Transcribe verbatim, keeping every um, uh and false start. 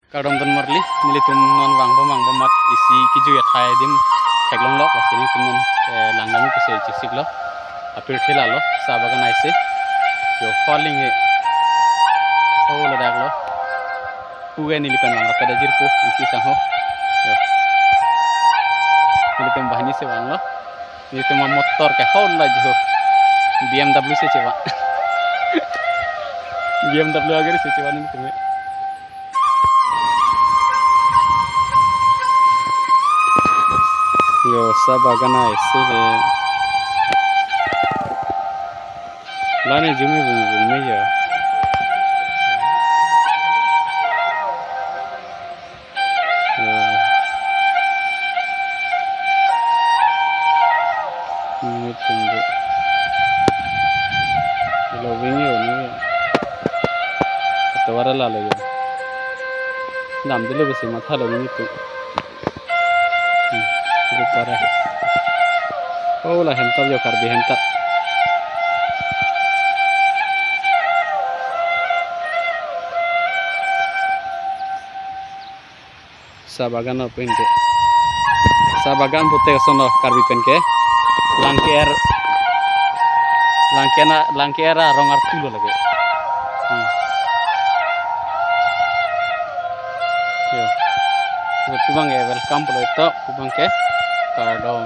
Kardom don marli, nelitum non vangpo vangpo amat isi kejui athai adim theklonglo, lasi nelitum non, eh, langdam pusi chesik lo, apirthe lalo, sa bagan aise, yo falling he, oh ladak lo, puke neli pen vang rapet ajirpo, ingki sangho, yo, nelitum banghini si vanglo, nelitum amotor ke hon la jo, B M W si chevan, B M W agari si chevan nelitum. Yo, sa bagan aise le. Lani jumi bung bung me ya. Yo. Nelitum do. Lo ving yo ni. Atovar lalo yo. Damdelo besi mathalo nelitum. Hmm, itu para. Oh, la hemtap yo, Karbi hemtap. Sa bagan lo pen ke. Sa bagan pute ason lo Karbi pen ke. Lang ke-er, lang ke-er na, lang ke-er arong artu lo lake. Hmm. Yo. Pu abang ke welcome pulo, pu abang ke kardom.